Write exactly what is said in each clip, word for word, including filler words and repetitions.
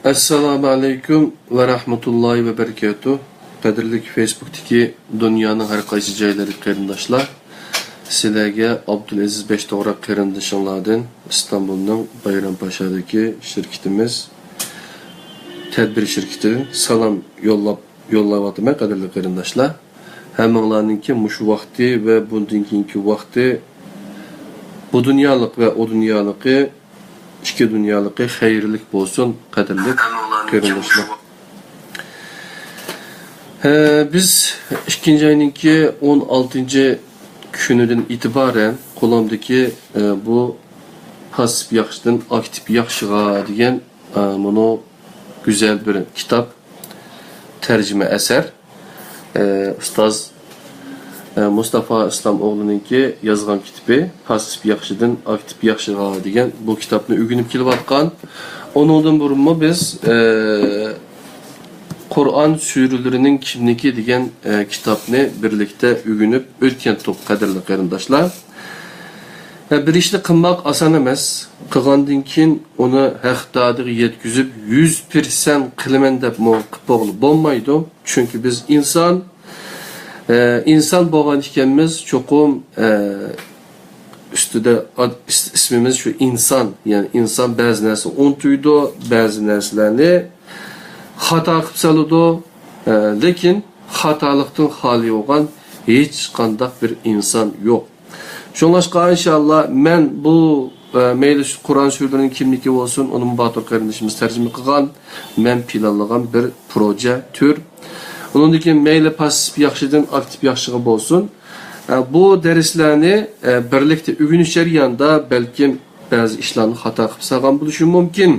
ئەسسالامۇ ئەلەيكۇم ۋە رەھمەتۇللاھى ۋە بەرىكاتۇھ. قەدىرلىك فېيسبۇكتىكى دۇنيانىڭ ھەر قايسى جايلىرىدىكى قېرىنداشلار، سىلەرگە ئابدۇلئەزىز بەشتوغراق قېرىندىشىڭلاردىن ئىستانبۇلنىڭ بايرامپاشادىكى شىركىتىمىز، تەدبىر شىركىتىدىن سالام يوللاپ، يوللاۋاتىمەن، قەدىرلىك قېرىنداشلار. ھەممىڭلارنىڭكى مۇشۇ ۋاقتى ۋە بۇندىن كېيىنكى ۋاقتى، بۇ دۇنيالىق ۋە ئۇ دۇنيالىقى، ئىككى دۇنيالىقى خەيرلىك بولسۇن، قەدىرلىك قېرىنداشلار. ھە، بىز ئىككىنچى ئاينىڭكى ئون ئالتىنچى كۈنىدىن ئېتىبارەن قولۇمدىكى، ئە، بۇ پاسسىپ ياخشىدىن ئاكتىپ ياخشىغا دېگەن، ئە، مۇنۇ گۈزەل بىر كىتاب، تەرجىمە ئەسەر. ئە، ئۇستاز، ئە، مۇستافا ئىسلام ئوغلىنىڭكى يازغان كىتابى، پاسسىپ ياخشىدىن ئاكتىپ ياخشىغا دېگەن بۇ كىتابنى ئۆگىنىپ كېلىۋاتقان. ئۇنىڭدىن بۇرۇنمۇ بىز، ئە، قۇرئان سۈرىلىرىنىڭ كىملىكى دېگەن، ئە، كىتابنى بىرلىكتە ئۆگىنىپ ئۆتكەنتۇق، قەدىرلىك قېرىنداشلار. ھە، بىر ئىشنى قىلماق ئاسان ئەمەس. قىلغاندىن كېيىن ئۇنى ھەقدارىغا يەتكۈزۈپ، يۈز پىرسەنت قىلىمەن دەپمۇ قىلىپ بولغىلى بولمايدۇ. چۈنكى بىز ئىنسان، ئە، ئىنسان بولغان ئىكەنمىز، چوقۇم، ئە، ئۈستىدە ئاد-، ئىس-، ئىسمىمىز شۇ ئىنسان. يەنى ئىنسان بەزى نەرسىنى ئۇنتۇيدۇ، بەزى نەرسىلەرنى خاتا قىلىپ سالىدۇ. ئە، لېكىن خاتالىقتىن خالىي بولغان ھېچقانداق بىر ئىنسان يوق. شۇڭلاشقا، ئىنشائاللا، مەن بۇ، ئە، مەيلى قۇرئان سۈرىلىرىنىڭ كىملىكى بولسۇن، ئۇنىمۇ باتۇر قېرىندىشىمىز تەرجىمە قىلغان، مەن پىلانلىغان بىر پروژە، تۈر. ئۇنىڭدىن كېيىن مەيلى پاسسىپ ياخشىدىن ئاكتىپ ياخشىغا بولسۇن، ئە، بۇ دەرسلەرنى، ئە، بىرلىكتە ئۆگىنىش جەريانىدا بەلكىم بەزى ئىشلارنى خاتا قىلىپ سالغان بولۇشۇم مۇمكىن.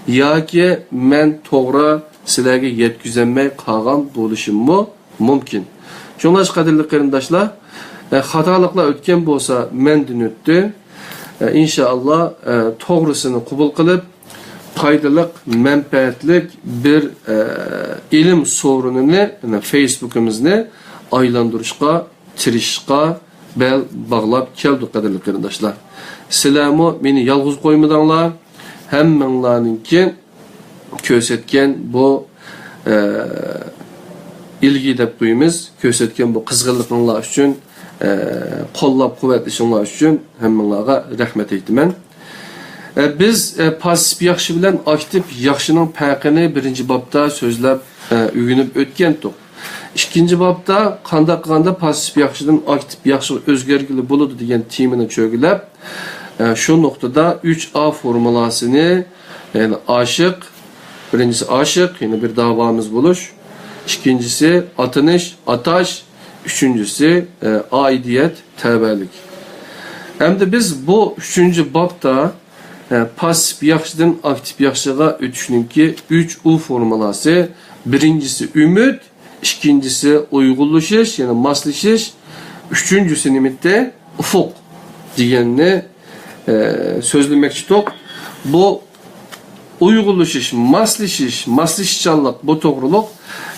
ياكى مەن توغرا سىلەرگە يەتكۈزەلمەي قالغان بولۇشۇممۇ مۇمكىن. شۇڭلاشقا، قەدىرلىك قېرىنداشلار، ئە، خاتالىقلار ئۆتكەن بولسا، مەندىن ئۆتتى. ئە، ئىنشائاللا، ئە، توغرىسىنى قوبۇل قىلىپ، پايدىلىق، مەنپەئەتلىك بىر، ئە، ئىلىم سورۇنىنى، يەنى فېيسبۇكىمىزنى ئايلاندۇرۇشقا تىرىشىشقا بەل باغلاپ كەلدۇق، قەدىرلىك قېرىنداشلار. سىلەرمۇ مېنى يالغۇز قويمىدىڭلار. ھەممىڭلارنىڭكى كۆرسەتكەن بۇ، ئە، ئىلگى دەپ قويىمىز، كۆرسەتكەن بۇ قىزغىنلىقىڭلار ئۈچۈن، ئە، قوللاپ قۇۋۋەتلىشىڭلار ئۈچۈن ھەممىڭلارغا رەھمەت ئېيتىمەن. ئە، بىز، ئە، پاسسىپ ياخشى بىلەن ئاكتىپ ياخشىنىڭ پەرقىنى بىرىنچى بابتا سۆزلەپ، ئە، ئۆگىنىپ ئۆتكەنتۇق. ئىككىنچى بابتا قانداق قىلغاندا پاسسىپ ياخشىدىن ئاكتىپ ياخشىغا ئۆزگەرگىلى بولىدۇ دېگەن تېمىنى چۆگىلەپ، ئە، شۇ نۇقتىدا ئۈچ ئا فورمۇلاسىنى، يەنى ئاشىق، بىرىنچىسى ئاشىق، يەنى بىر داۋامىز بولۇش، ئىككىنچىسى ئاتىنىش، ئاتاش، ئۈچىنچىسى، ئە، ئائىدىيەت، تەۋەلىك. ئەمدى بىز بۇ ئۈچىنچى بابتا، ئە، پاسسىپ ياخشىدىن ئاكتىپ ياخشىغا ئۆتۈشنىڭكى ئۈچ ئۇ فورمۇلاسى، بىرىنچىسى ئۈمىد، ئىككىنچىسى ئۇيغۇنلىشىش، يەنى ماسلىشىش، ئۈچىنچىسى نېمىتى؟ ئۇفۇق دېگەننى، ئە، سۆزلىمەكچىدۇق. بۇ ئۇيغۇنلىشىش، ماسلىشىش، ماسلىشىشچانلىق، بۇ توغرۇلۇق،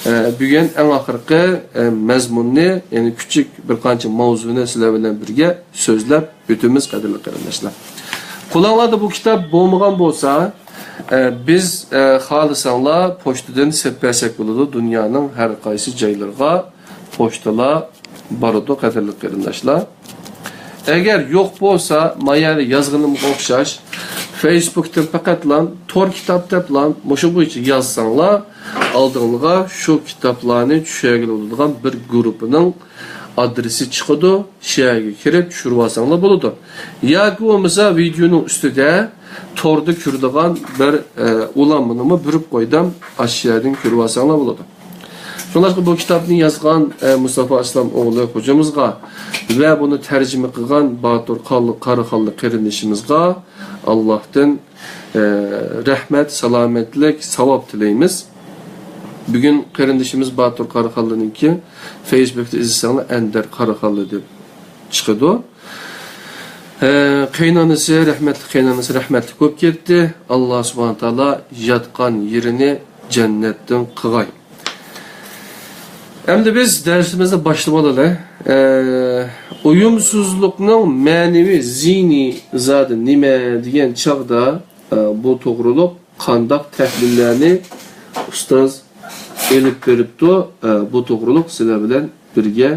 ئە، بۈگۈن ئەڭ ئاخىرقى، ئە، مەزمۇننى، يەنى كىچىك بىر قانچە ماۋزۇنى سىلەر بىلەن بىرگە سۆزلەپ ئۆتىمىز، قەدىرلىك قېرىنداشلار. قولۇڭلاردا بۇ كىتاب بولمىغان بولسا، ئە، بىز، ئە، خالىساڭلار پوچتىدىن سېلىپ بەرسەك بولىدۇ، دۇنيانىڭ ھەر قايسى جايلىرىغا پوچتىلار بارىدۇ، قەدىرلىك قېرىنداشلار. ئەگەر يوق بولسا، مايەردە يازغىنىمغا ئوخشاش، فېيسبۇكتىن پەقەتلا تور كىتاب دەپلا مۇشۇ بويىچە يازساڭلار، ئالدىڭلارغا شۇ كىتابلارنى چۈشۈرگىلى بولىدىغان بىر گۇرۇپپىنىڭ ئادرېسى چىقىدۇ، شۇ يەرگە كىرىپ چۈشۈرۈۋالساڭلار بولىدۇ. ياكى بولمىسا ۋىدېئونىڭ ئۈستىدە توردا كۆرىدىغان بىر، ئە، ئۇلانمىنىمۇ بېرىپ قويدۇم، ئاشۇ يەردىن كۆرۈۋالساڭلار بولىدۇ. شۇڭلاشقا بۇ كىتابنى يازغان، ئە، مۇستافا ئىسلام ئوغلى خوجىمىزغا ۋە بۇنى تەرجىمە قىلغان باتۇر قارىخانلىق قېرىندىشىمىزغا ئاللاھتىن، ئە، رەھمەت، سالامەتلىك، ساۋاب تىلەيمىز. بۈگۈن قېرىندىشىمىز باتۇر قارىخانلىنىڭكى فېيسبۇكتا ئىزدىسەڭلار ئەندەر قارىخانلى دەپ چىقىدۇ. ئە، قېيىنئانىسى، رەھمەتلىك قېيىنئانىسى رەھمەتلىك بولۇپ كەتتى. ئاللا سۇبھانە تائالا ياتقان يېرىنى جەننەتتىن قىلغاي. ئەمدى بىز دەرسىمىزنى باشلىۋالايلى. ئە، ئۇيۇمسىزلىقنىڭ مەنىۋى زىيىنى زادى نېمە دېگەن چاغدا، ئە، بۇ توغرۇلۇق قانداق تەھلىللەرنى ئۇستاز ئېلىپ بېرىپتۇ؟ ئە، بۇ توغرۇلۇق سىلەر بىلەن بىرگە،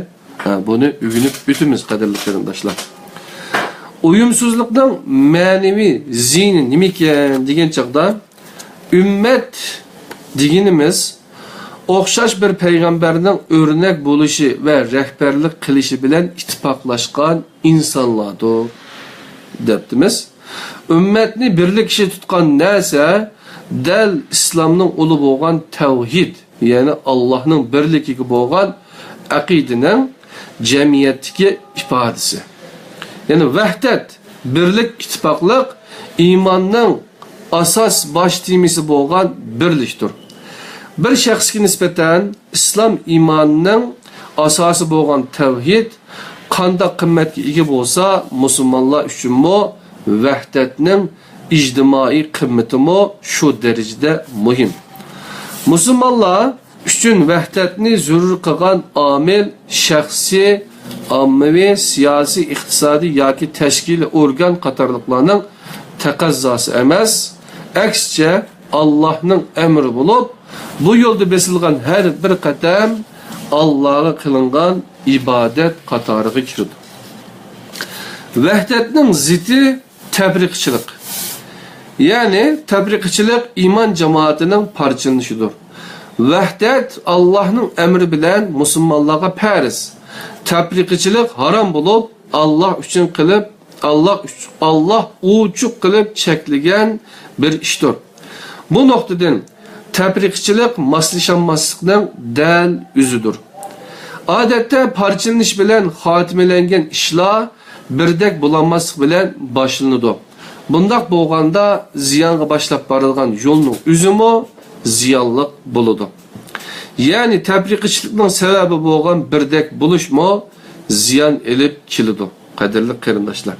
ئە، بۇنى ئۆگىنىپ ئۆتىمىز، قەدىرلىك قېرىنداشلار. ئويۇمسىزلىقنىڭ مەنىۋى زىيىنى نېمىكەن دېگەن چاغدا، ئۈممەت دېگىنىمىز ئوخشاش بىر پەيغەمبەرنىڭ ئۆرنەك بولۇشى ۋە رەھبەرلىك قىلىشى بىلەن ئىتتىپاقلاشقان ئىنسانلاردۇر، دەپتىمىز. ئۈممەتنى بىرلىك ئىچىدە تۇتقان نەرسە دەل ئىسلامنىڭ ئۇلى بولغان تەۋھىد، يەنى ئاللاھنىڭ بىرلىكىگە بولغان ئەقىدىنىڭ جەمئىيەتتىكى ئىپادىسى. يەنى ۋەھدەت، بىرلىك، ئىتتىپاقلىق ئىماننىڭ ئاساس باش تېمىسى بولغان بىرلىكتۇر. بىر شەخسكە نىسبەتەن ئىسلام ئىمانىنىڭ ئاساسى بولغان تەۋھىد قانداق قىممەتكە ئىگە بولسا، مۇسۇلمانلار ئۈچۈنمۇ ۋەھدەتنىڭ ئىجتىمائىي قىممىتىمۇ شۇ دەرىجىدە مۇھىم. مۇسۇلمانلار ئۈچۈن ۋەھدەتنى زۆرۈر قىلغان ئامىل شەخسىي، ئاممىۋى، سىياسىي، ئىقتىسادىي ياكى تەشكىلىي ئورگان قاتارلىقلارنىڭ تەقەززاسى ئەمەس، ئەكسىچە، ئاللاھنىڭ ئەمرى بولۇپ، بۇ يولدا بېسىلغان ھەر بىر قەدەم ئاللاغا قىلىنغان ئىبادەت قاتارىغا كىرىدۇ. ۋەھدەتنىڭ زىتى تەپرىقىچىلىق. يەنى تەپرىقىچىلىق ئىمان جامائىتىنىڭ پارچىلىنىشىدۇر. ۋەھدەت ئاللاھنىڭ ئەمرى بىلەن مۇسۇلمانلارغا پەرز. تەپرىقىچىلىق ھارام بولۇپ، ئاللاھ ئۈچۈن قىلىپ، ئاللاھ ئۈچ-، ئاللاھ ئوچۇق قىلىپ چەكلىگەن بىر ئىشتۇر. بۇ نۇقتىدىن تەپرىقىچىلىق ماسلىشالماسلىقنىڭ دەل ئۆزىدۇر. ئادەتتە پارچىلىنىش بىلەن خاتىمىلەنگەن ئىشلار بىردەك بولالماسلىق بىلەن باشلىنىدۇ. بۇنداق بولغاندا زىيانغا باشلاپ بارىدىغان يولنىڭ ئۆزىمۇ زىيانلىق بولىدۇ. يەنى تەپرىقىچىلىكنىڭ سەۋەبى بولغان بىردەك بولۇشمۇ زىيان ئېلىپ كېلىدۇ. قەدىرلىك قېرىنداشلار،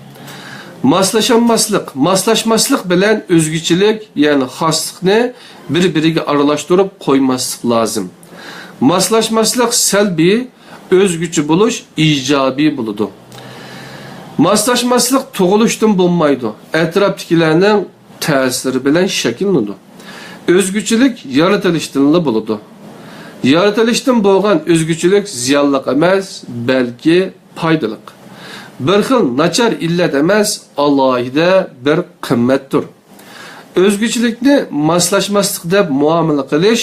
ماسلىشالماسلىق، ماسلاشماسلىق بىلەن ئۆزگىچىلىك، يەنى خاسلىقنى بىر-بىرىگە ئارىلاشتۇرۇپ قويماسلىق لازىم. ماسلاشماسلىق سەلبىي، ئۆزگىچە بولۇش ئىجابىي بولىدۇ. ماسلاشماسلىق تۇغۇلۇشتىن بولمايدۇ، ئەتراپتىكىلەرنىڭ تەسىرى بىلەن شەكىللىنىدۇ. ئۆزگىچىلىك يارىتىلىشتىنلا بولىدۇ. يارىتىلىشتىن بولغان ئۆزگىچىلىك زىيانلىق ئەمەس، بەلكى پايدىلىق. بىر خىل ناچار ئىللەت ئەمەس، ئالاھىدە بىر قىممەتتۇر. ئۆزگىچىلىكنى ماسلاشماسلىق دەپ مۇئامىلە قىلىش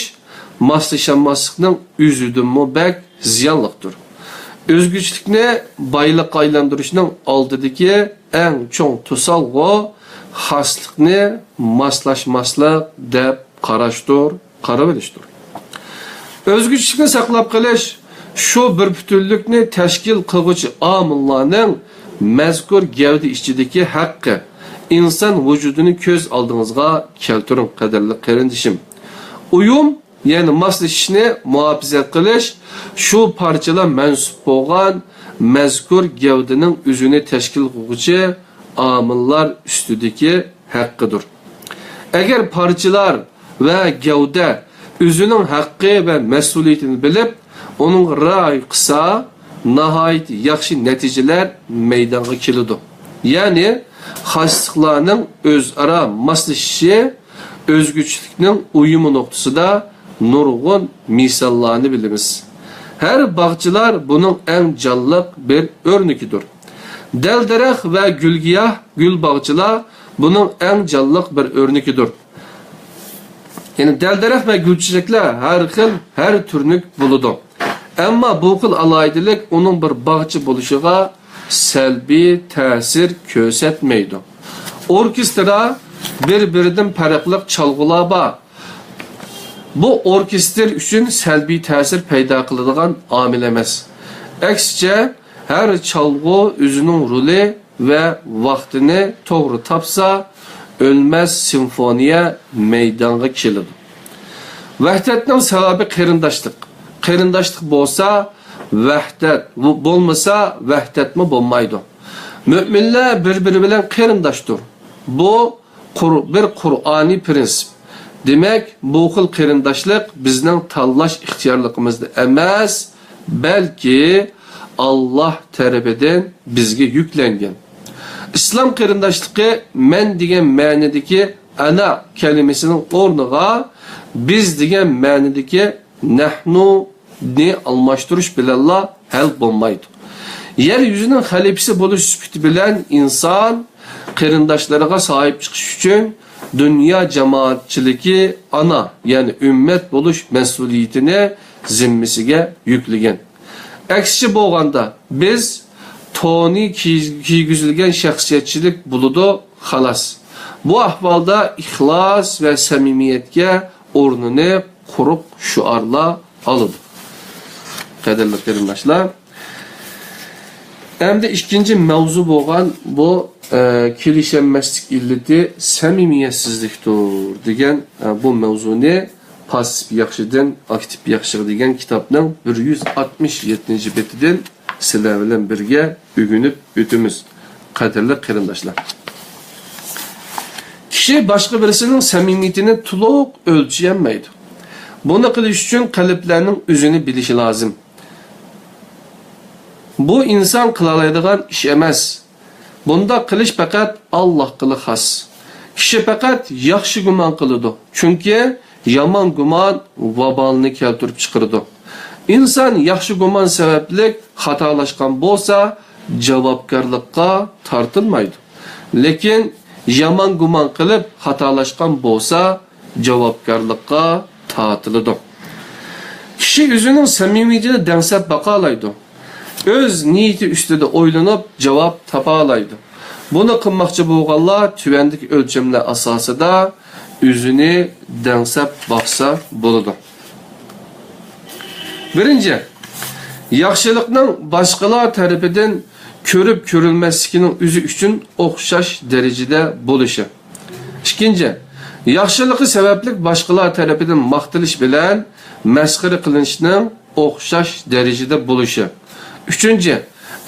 ماسلىشالماسلىقنىڭ ئۆزىدىنمۇ بەك زىيانلىقتۇر. ئۆزگىچىلىكنى بايلىققا ئايلاندۇرۇشنىڭ ئالدىدىكى ئەڭ چوڭ توسالغۇ خاسلىقنى ماسلاشماسلىق دەپ قاراشتۇر، قاراۋېلىشتۇر. ئۆزگىچىلىكنى ساقلاپ قېلىش شۇ بىر پۈتۈنلۈكنى تەشكىل قىلغۇچى ئامىللارنىڭ مەزكۇر گەۋدە ئىچىدىكى ھەققى، ئىنسان ۋۇجۇدىنى كۆز ئالدىڭىزغا كەلتۈرۈڭ، قەدىرلىك قېرىندىشىم. ئۇيۇم، يەنى ماسلىشىشنى مۇھاپىزەت قىلىش شۇ پارچىلار مەنسۇپ بولغان مەزكۇر گەۋدىنىڭ ئۆزىنى تەشكىل قىلغۇچى ئامىللار ئۈستىدىكى ھەققىدۇر. ئەگەر پارچىلار ۋە گەۋدە ئۆزىنىڭ ھەققى ۋە مەسئۇلىيىتىنى بىلىپ، ئۇنىڭغا رىئايە قىلسا، ناھايىتى ياخشى نەتىجىلەر مەيدانغا كېلىدۇ. يەنى خاسلىقلارنىڭ ئۆزئارا ماسلىشىشى ئۆزگىچىلىكنىڭ ئۇيۇمى نۇقتىسىدا نۇرغۇن مىساللارنى بىلىمىز. ھەر باغچىلار بۇنىڭ ئەڭ جانلىق بىر ئۆرنىكىدۇر. دەل-دەرەخ ۋە گۈلگىياھ، گۈل باغچىلار بۇنىڭ ئەڭ جانلىق بىر ئۆرنىكىدۇر. يەنى دەل-دەرەخ ۋە گۈل-چېچەكلەر ھەر خىل، ھەر تۈرلۈك بولىدۇ. ئەمما بۇ خىل ئالاھىدىلىك ئۇنىڭ بىر باغچە بولۇشىغا سەلبىي تەسىر كۆرسەتمەيدۇ. ئوركېستىردا بىر-بىرىدىن پەرقلىق چالغۇلار بار. بۇ ئوركېستىر ئۈچۈن سەلبىي تەسىر پەيدا قىلىدىغان ئامىل ئەمەس. ئەكسىچە، ھەر چالغۇ ئۆزىنىڭ رولى ۋە ۋاقتىنى توغرا تاپسا، ئۆلمەس سىمفونىيە مەيدانغا كېلىدۇ. ۋەھدەتنىڭ سەۋەبى قېرىنداشلىق. قېرىنداشلىق بولسا، ۋەھدەت، بولمىسا، ۋەھدەتمۇ بولمايدۇ. مۆمىنلەر بىر-بىرى بىلەن قېرىنداشتۇر. بۇ قۇر-، بىر قۇرئانىي پىرىنسىپ. دېمەك، بۇ خىل قېرىنداشلىق بىزنىڭ تاللاش ئىختىيارلىقىمىزدا ئەمەس، بەلكى ئاللاھ تەرىپىدىن بىزگە يۈكلەنگەن. ئىسلام قېرىنداشلىقى مەن دېگەن مەنىدىكى ئەنا كەلىمىسىنىڭ ئورنىغا بىز دېگەن مەنىدىكى نەھنۇنى ئالماشتۇرۇش بىلەنلا ھەل بولمايدۇ. يەر يۈزىنىڭ خەلىپىسى بولۇش سۈپىتى بىلەن ئىنسان قېرىنداشلىرىغا ساھىب چىقىش ئۈچۈن دۇنيا جامائەتچىلىكى ئانا، يەنى ئۈممەت بولۇش مەسئۇلىيىتىنى زىممىسىگە يۈكلىگەن. ئەكسىچە بولغاندا، بىز تونى كىي-، كىيگۈزۈلگەن شەخسىيەتچىلىك بولىدۇ، خالاس. بۇ ئەھۋالدا ئىخلاس ۋە سەمىمىيەتكە ئورنىنى قۇرۇق شوئارلار ئالىدۇ. قەدىرلىك قېرىنداشلار، ئەمدى ئىككىنچى مەۋزۇ بولغان بۇ، ئە، كېلىشەلمەسلىك ئىللىتى سەمىمىيەتسىزلىكتۇر دېگەن، ئە، بۇ مەۋزۇنى پاسسىپ ياخشىدىن ئاكتىپ ياخشىغا دېگەن كىتابنىڭ بىر يۈز ئاتمىش يەتتىنچى بېتىدىن سىلەر بىلەن بىرگە ئۆگىنىپ ئۆتىمىز، قەدىرلىك قېرىنداشلار. كىشى باشقا بىرسىنىڭ سەمىمىيىتىنى تولۇق ئۆلچىيەلمەيدۇ. بۇنى قىلىش ئۈچۈن قەلبلەرنىڭ ئۆزىنى بىلىشى لازىم. بۇ ئىنسان قىلالايدىغان ئىش ئەمەس. بۇنداق قىلىش پەقەت ئاللاھقىلا خاس. كىشى پەقەت ياخشى گۇمان قىلىدۇ، چۈنكى يامان گۇمان ۋابالنى كەلتۈرۈپ چىقىرىدۇ. ئىنسان ياخشى گۇمان سەۋەبلىك خاتالاشقان بولسا، جاۋابكارلىققا تارتىلمايدۇ. لېكىن يامان گۇمان قىلىپ خاتالاشقان بولسا، جاۋابكارلىققا تارتىلىدۇ. كىشى ئۆزىنىڭ سەمىمىيىتىنى دەڭسەپ باقالايدۇ. ئۆز نىيىتى ئۈستىدە ئويلىنىپ جاۋاب تاپالايدۇ. بۇنى قىلماقچى بولغانلار تۆۋەندىكى ئۆلچەملەر ئاساسىدا ئۆزىنى دەڭسەپ باقسا بولىدۇ. بىرىنچى، ياخشىلىقنىڭ باشقىلار تەرىپىدىن كۆرۈپ كۆرۈلمەسلىكىنىڭ ئۆزى ئۈچۈن ئوخشاش دەرىجىدە بولۇشى. ئىككىنچى، ياخشىلىقى سەۋەبلىك باشقىلار تەرىپىدىن ماختىلىش بىلەن مەسخىرە قىلىنىشنىڭ ئوخشاش دەرىجىدە بولۇشى. ئۈچىنچى،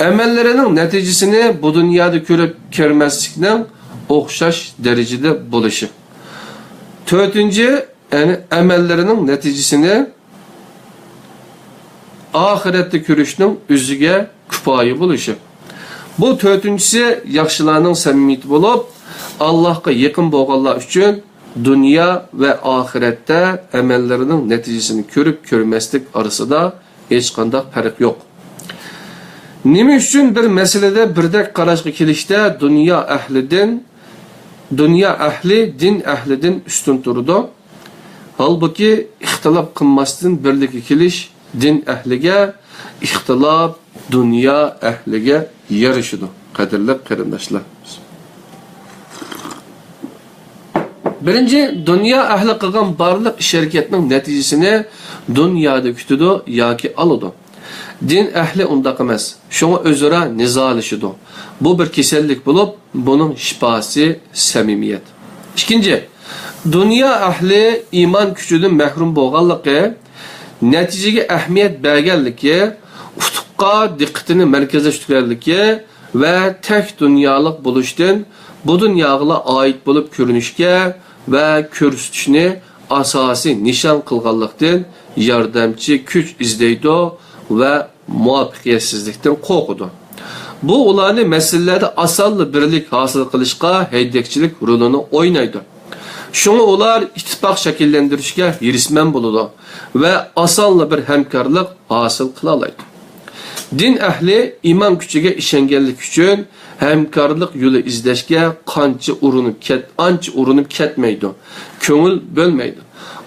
ئەمەللىرىنىڭ نەتىجىسىنى بۇ دۇنيادا كۆرۈپ كۆرمەسلىكنىڭ ئوخشاش دەرىجىدە بولۇشى. تۆتىنچى، يەنى ئەمەللىرىنىڭ نەتىجىسىنى ئاخىرەتتە كۆرۈشنىڭ ئۆزىگە كۇپايە بولۇشى. بۇ تۆتىنچىسى ياخشىلارنىڭ سەمىمىيىتى بولۇپ، ئاللاھقا يېقىن بولغانلار ئۈچۈن دۇنيا ۋە ئاخىرەتتە ئەمەللىرىنىڭ نەتىجىسىنى كۆرۈپ كۆرمەسلىك ئارىسىدا ھېچقانداق پەرق يوق. نېمە ئۈچۈن بىر مەسىلىدە بىردەك قاراشقا كېلىشتە دۇنيا ئەھلىدىن، دۇنيا ئەھلى دىن ئەھلىدىن ئۈستۈن تۇرىدۇ؟ ھالبۇكى، ئىختىلاپ قىلماستىن بىرلىككە كېلىش دىن ئەھلىگە، ئىختىلاپ دۇنيا ئەھلىگە يارىشىدۇ، قەدىرلىك قېرىنداشلار. بىرىنچى، دۇنيا ئەھلى قىلغان بارلىق ئىش-ھەرىكەتنىڭ نەتىجىسىنى دۇنيادا كۈتىدۇ ياكى ئالىدۇ. دىن ئەھلى ئۇنداق ئەمەس، شۇڭا ئۆزئارا نىزالىشىدۇ. بۇ بىر كېسەللىك بولۇپ، بۇنىڭ شىپاسى سەمىمىيەت. ئىككىنچى، دۇنيا ئەھلى ئىمان كۈچىدىن مەھرۇم بولغانلىقى، نەتىجىگە ئەھمىيەت بەرگەنلىكى، ئۇتۇققا دىققىتىنى مەركەزلەشتۈرگەنلىكى ۋە تەك دۇنيالىق بولۇشتىن بۇ دۇنياغىلا ئائىت بولۇپ كۆرۈنۈشكە ۋە كۆرسىتىشنى ئاساسىي نىشان قىلغانلىقتىن ياردەمچى كۈچ ئىزدەيدۇ ۋە مۇۋەپپەقىيەتسىزلىكتىن قورقىدۇ. بۇ ئۇلارنى مەسىلىلەردە ئاسانلا بىرلىك ھاسىل قىلىشقا ھەيدەكچىلىك رولىنى ئوينايدۇ. شۇڭا ئۇلار ئىتتىپاق شەكىللەندۈرۈشكە ھېرىسمەن بولىدۇ ۋە ئاسانلا بىر ھەمكارلىق ھاسىل قىلالايدۇ. دىن ئەھلى ئىمان كۈچىگە ئىشەنگەنلىكى ئۈچۈن ھەمكارلىق يولى ئىزدەشكە قانچە ئۇرۇنۇپ كەت-، ئانچە ئۇرۇنۇپ كەتمەيدۇ، كۆڭۈل بۆلمەيدۇ.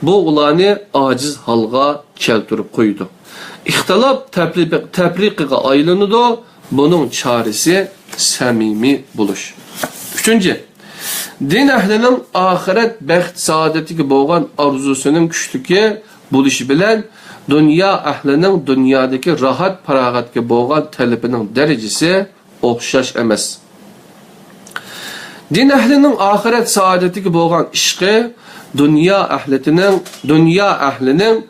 بۇ ئۇلارنى ئاجىز ھالغا كەلتۈرۈپ قويىدۇ. ئىختىلاپ تەپرىقى-، تەپرىقىگە ئايلىنىدۇ. بۇنىڭ چارىسى سەمىمىي بولۇش. ئۈچىنچى، دىن ئەھلىنىڭ ئاخىرەت بەخت-سائادىتىگە بولغان ئارزۇسىنىڭ كۈچلۈكى بولۇشى بىلەن دۇنيا ئەھلىنىڭ دۇنيادىكى راھەت-پاراغەتكە بولغان تەلىپىنىڭ دەرىجىسى ئوخشاش ئەمەس. دىن ئەھلىنىڭ ئاخىرەت سائادىتىگە بولغان ئىشقى دۇنيا ئەھلىتىنىڭ، دۇنيا ئەھلىنىڭ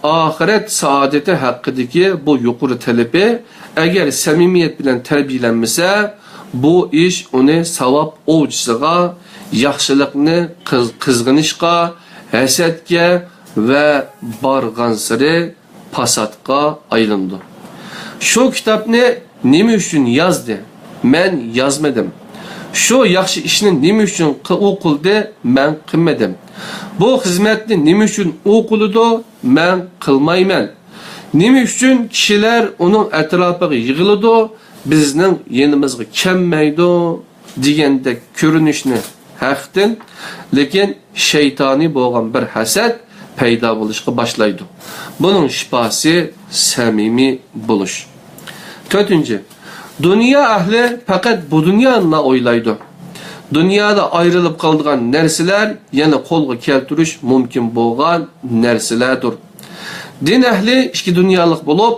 ئاخىرەت سائادىتى ھەققىدىكى بۇ يۇقىرى تەلىپى ئەگەر سەمىمىيەت بىلەن تەربىيەلەنمىسە، بۇ ئىش ئۇنى ساۋاب ئوۋچىسىغا، ياخشىلىقنى قىز-، قىزغىنىشقا، ھەسەتكە ۋە بارغانسېرى پاساتقا ئايلىنىدۇ. شۇ كىتابنى نېمە ئۈچۈن يازدى؟ مەن يازمىدىم. شۇ ياخشى ئىشنى نېمە ئۈچۈن قى-، ئۇ قىلدى، مەن قىلمىدىم؟ بۇ خىزمەتنى نېمە ئۈچۈن ئۇ قىلىدۇ، مەن قىلمايمەن؟ نېمە ئۈچۈن كىشىلەر ئۇنىڭ ئەتراپىغا يىغىلىدۇ، بىزنىڭ يېنىمىزغا كەلمەيدۇ؟ دېگەندەك كۆرۈنۈشنى ھەقتىن، لېكىن شەيتانىي بولغان بىر ھەسەت پەيدا بولۇشقا باشلايدۇ. بۇنىڭ شىپاسى سەمىمىي بولۇش. تۆتىنچى، دۇنيا ئەھلى پەقەت بۇ دۇنيانىلا ئويلايدۇ. دۇنيادا ئايرىلىپ قالىدىغان نەرسىلەر يەنە قولغا كەلتۈرۈش مۇمكىن بولغان نەرسىلەردۇر. دىن ئەھلى ئىككى دۇنيالىق بولۇپ،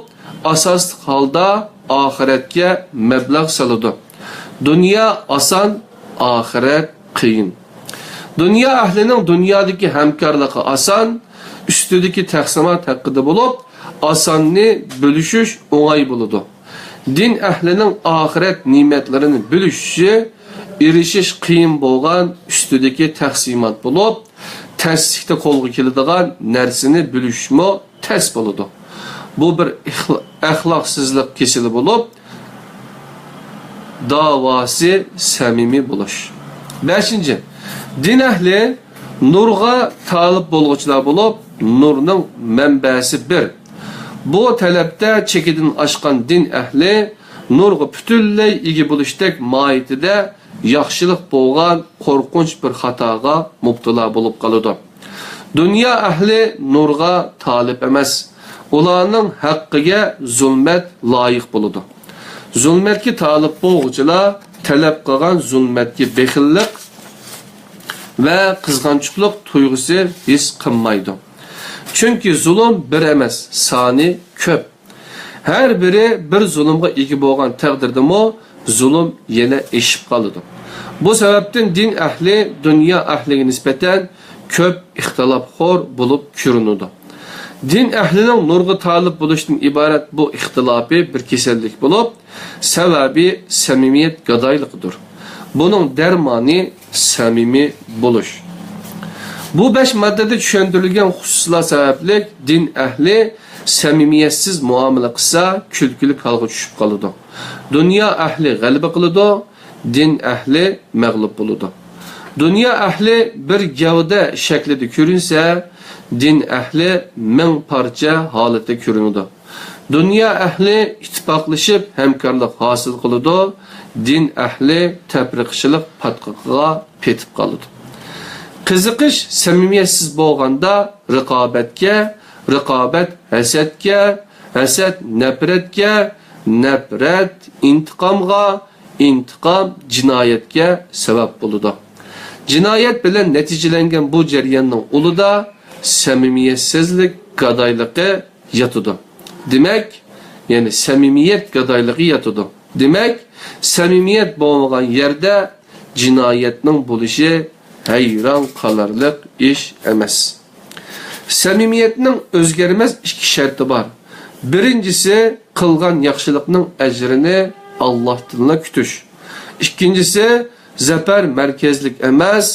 ئاساسلىق ھالدا ئاخىرەتكە مەبلەغ سالىدۇ. دۇنيا ئاسان، ئاخىرەت قىيىن. دۇنيا ئەھلىنىڭ دۇنيادىكى ھەمكارلىقى ئاسان، ئۈستىدىكى تەقسىمات ھەققىدە بولۇپ، ئاساننى بۆلۈشۈش ئوڭاي بولىدۇ. دىن ئەھلىنىڭ ئاخىرەت نېمەتلىرىنى بۆلۈشۈشى، ئېرىشىش قىيىن بولغان ئۈستىدىكى تەقسىمات بولۇپ، تەسلىكتە قولغا كېلىدىغان نەرسىنى بۆلۈشمۇ تەس بولىدۇ. بۇ بىر ئىخلا-، ئەخلاقسىزلىق كېسىلى بولۇپ، داۋاسى سەمىمىي بولۇش. بەشىنچى، دىن ئەھلى نۇرغا تالىپ بولغۇچىلار بولۇپ، نۇرنىڭ مەنبەسى بىر. بۇ تەلەپتە چېكىدىن ئاشقان دىن ئەھلى نۇرغا پۈتۈنلەي ئىگە بولۇشتەك ماھىيىتىدە ياخشىلىق بولغان قورقۇنچ بىر خاتاغا مۇپتىلا بولۇپ قالىدۇ. دۇنيا ئەھلى نۇرغا تالىپ ئەمەس، ئۇلارنىڭ ھەققىگە زۇلمەت لايىق بولىدۇ. زۇلمەتكە تالىپ بولغۇچىلار تەلەپ قىلغان زۇلمەتكە بېخىللىق ۋە قىزغانچۇقلۇق تۇيغۇسى ھېس قىلمايدۇ. چۈنكى زۇلۇم بىر ئەمەس، سانى كۆپ. ھەر بىرى بىر زۇلۇمغا ئىگە بولغان تەقدىردىمۇ، زۇلۇم يەنە ئېشىپ قالىدۇ. بۇ سەۋەبتىن دىن ئەھلى دۇنيا ئەھلىگە نىسبەتەن كۆپ ئىختىلاپخور بولۇپ كۆرۈنىدۇ. دىن ئەھلىنىڭ نۇرغا تالىپ بولۇشتىن ئىبارەت بۇ ئىختىلاپى بىر كېسەللىك بولۇپ، سەۋەبى سەمىمىيەت گادايلىقىدۇر. بۇنىڭ دەرمانى سەمىمىي بولۇش. بۇ بەش ماددىدە چۈشەندۈرۈلگەن خۇسۇسلار سەۋەبلىك دىن ئەھلى سەمىمىيەتسىز مۇئامىلە قىلسا، كۈلكىلىك ھالغا چۈشۈپ قالىدۇ. دۇنيا ئەھلى غەلىبە قىلىدۇ، دىن ئەھلى مەغلۇپ بولىدۇ. دۇنيا ئەھلى بىر گەۋدە شەكلىدە كۆرۈنسە، دىن ئەھلى مىڭ پارچە ھالەتتە كۆرۈنىدۇ. دۇنيا ئەھلى ئىتتىپاقلىشىپ ھەمكارلىق ھاسىل قىلىدۇ، دىن ئەھلى تەپرىقىچىلىق پاتقىقىغا پېتىپ قالىدۇ. قىزىقىش سەمىمىيەتسىز بولغاندا رىقابەتكە، رىقابەت ھەسەتكە، ھەسەت نەپرەتكە، نەپرەت ئىنتىقامغا، ئىنتىقام جىنايەتكە سەۋەب بولىدۇ. جىنايەت بىلەن نەتىجىلەنگەن بۇ جەرياننىڭ ئۇلىدا سەمىمىيەتسىزلىك گادايلىقى ياتىدۇ. دېمەك، يەنى سەمىمىيەت گادايلىقى ياتىدۇ. دېمەك، سەمىمىيەت بولمىغان يەردە جىنايەتنىڭ بولۇشى ھەيران قالارلىق ئىش ئەمەس. سەمىمىيەتنىڭ ئۆزگەرمەس ئىككى شەرتى بار. بىرىنچىسى، قىلغان ياخشىلىقنىڭ ئەجرىنى ئاللاھتىنلا كۈتۈش. ئىككىنچىسى، زەپەر مەركەزلىك ئەمەس،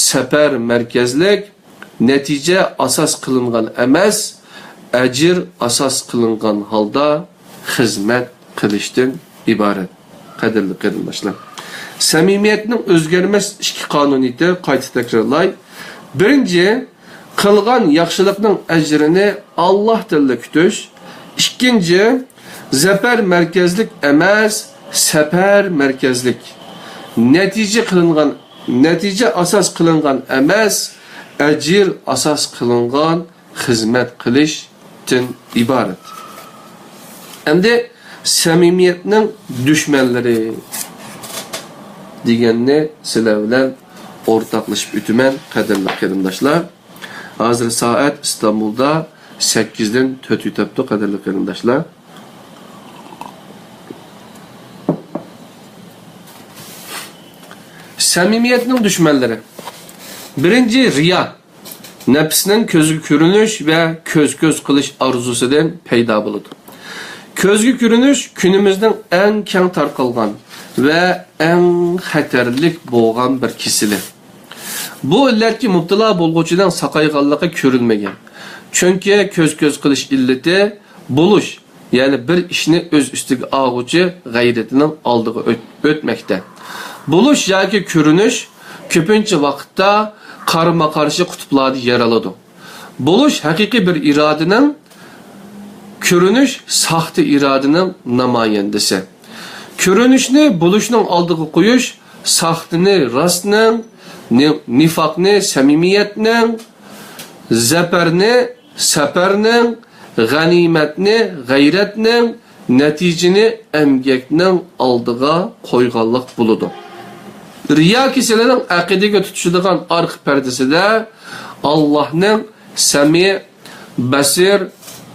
سەپەر مەركەزلىك، نەتىجە ئاساس قىلىنغان ئەمەس، ئەجىر ئاساس قىلىنغان ھالدا خىزمەت قىلىشتىن ئىبارەت. قەدىرلىك قېرىنداشلار، سەمىمىيەتنىڭ ئۆزگەرمەس ئىككى قانۇنىيىتى، قايتا تەكرارلاي. بىرىنچى، قىلغان ياخشىلىقنىڭ ئەجرىنى ئاللاھتىنلا كۈتۈش. ئىككىنچى، زەپەر مەركەزلىك ئەمەس، سەپەر مەركەزلىك. نەتىجە قىلىنغان، نەتىجە ئاساس قىلىنغان ئەمەس، ئەجىر ئاساس قىلىنغان خىزمەت قىلىشتىن ئىبارەت. ئەمدى سەمىمىيەتنىڭ دۈشمەنلىرى دېگەننى سىلەر بىلەن ئورتاقلىشىپ ئۆتىمەن، قەدىرلىك قېرىنداشلار. ھازىر سائەت ئىستانبۇلدا سەككىزدىن تۆت ئۆتەپتۇ، قەدىرلىك قېرىنداشلار. سەمىمىيەتنىڭ دۈشمەنلىرى. بىرىنچى، رىيا. نەپسنىڭ كۆزگە كۆرۈنۈش ۋە كۆز-كۆز قىلىش ئارزۇسىدىن پەيدا بولىدۇ. كۆزگە كۆرۈنۈش كۈنىمىزنىڭ ئەڭ كەڭ تارقالغان ۋە ئەڭ خەتەرلىك بولغان بىر كېسىلى. بۇ ئىللەتكە مۇپتىلا بولغۇچىنىڭ ساقايغانلىقى كۆرۈلمىگەن. چۈنكى كۆز-كۆز قىلىش ئىللىتى بولۇش، يەنى بىر ئىشنى ئۆز ئۈستىگە ئالغۇچى غەيرىتىنىڭ ئالدىغا ئۆت-، ئۆتمەكتە. بولۇش ياكى كۆرۈنۈش كۆپىنچە ۋاقىتتا قارىمۇقارشى قۇتۇپلاردا يەر ئالىدۇ. بولۇش ھەقىقىي بىر ئىرادىنىڭ، كۆرۈنۈش ساختا ئىرادىنىڭ نامايەندىسى. كۆرۈنۈشنى بولۇشنىڭ ئالدىغا قويۇش ساختىنى راستنىڭ، نى-، نىفاقنى سەمىمىيەتنىڭ، زەپەرنى سەپەرنىڭ، غەنىيمەتنى غەيرەتنىڭ، نەتىجىنى ئەمگەكنىڭ ئالدىغا قويغانلىق بولىدۇ. رىيا كېسىلىنىڭ ئەقىدىگە تۇتىشىدىغان ئارقا پەردىسىدە ئاللاھنىڭ سەمىع، بەسىر،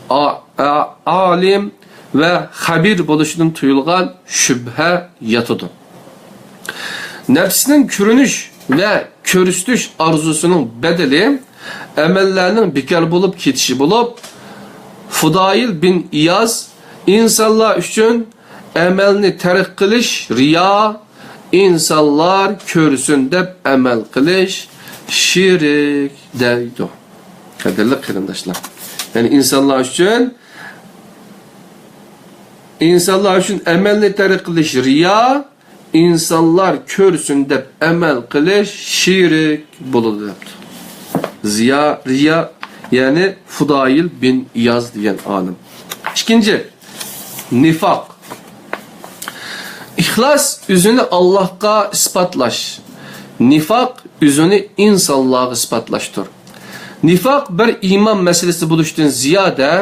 ئا-، ئا-، ئالىم ۋە خەبىر بولۇشىدىن تۇيۇلغان شۈبھە ياتىدۇ. نەپسنىڭ كۆرۈنۈش ۋە كۆرسىتىش ئارزۇسىنىڭ بەدىلى ئەمەللەرنىڭ بىكار بولۇپ كېتىشى بولۇپ، فۇدايىل بىن ئىياز، ئىنسانلار ئۈچۈن ئەمەلنى تەرك قىلىش رىيا، ئىنسانلار كۆرسۇن دەپ ئەمەل قىلىش شىرك دەيدۇ. قەدىرلىك قېرىنداشلار، يەنى ئىنسانلار ئۈچۈن، ئىنسانلار ئۈچۈن ئەمەلنى تەرك قىلىش رىيا، ئىنسانلار كۆرسۇن دەپ ئەمەل قىلىش شىرك بولىدۇ دەپتۇ. زىيا، رىيا، يەنى فۇدايىل بىن ئىياز دېگەن ئالىم. ئىككىنچى، نىفاق. ئىخلاس ئۆزىنى ئاللاھقا ئىسپاتلاش، نىفاق ئۆزىنى ئىنسانلارغا ئىسپاتلاشتۇر. نىفاق بىر ئىمان مەسىلىسى بولۇشتىن زىيادە،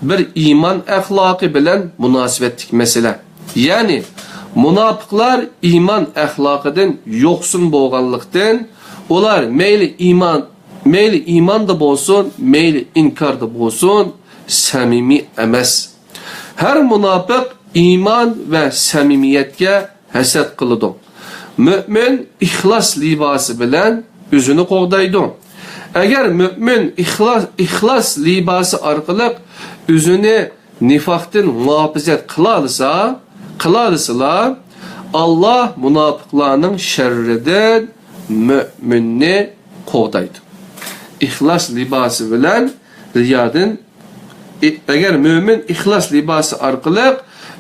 بىر ئىمان ئەخلاقى بىلەن مۇناسىۋەتلىك مەسىلە. يەنى، مۇناپىقلار ئىمان ئەخلاقىدىن يوقسۇن بولغانلىقتىن، ئۇلار مەيلى ئىمان، مەيلى ئىماندا بولسۇن، مەيلى ئىنكاردا بولسۇن، سەمىمىي ئەمەس. ھەر مۇناپىق ئىمان ۋە سەمىمىيەتكە ھەسەت قىلىدۇ. مۆمىن ئىخلاس لىباسى بىلەن ئۆزىنى قوغدايدۇ. ئەگەر مۆمىن ئىخلاس، ئىخلاس لىباسى ئارقىلىق ئۆزىنى نىفاقتىن مۇھاپىزەت قىلالىسا، قىلالىسىلا، ئاللا مۇناپىقلارنىڭ شەررىدىن مۆمىننى قوغدايدۇ. ئىخلاس لىباسى بىلەن رىيادىن ئى-، ئەگەر مۆمىن ئىخلاس لىباسى ئارقىلىق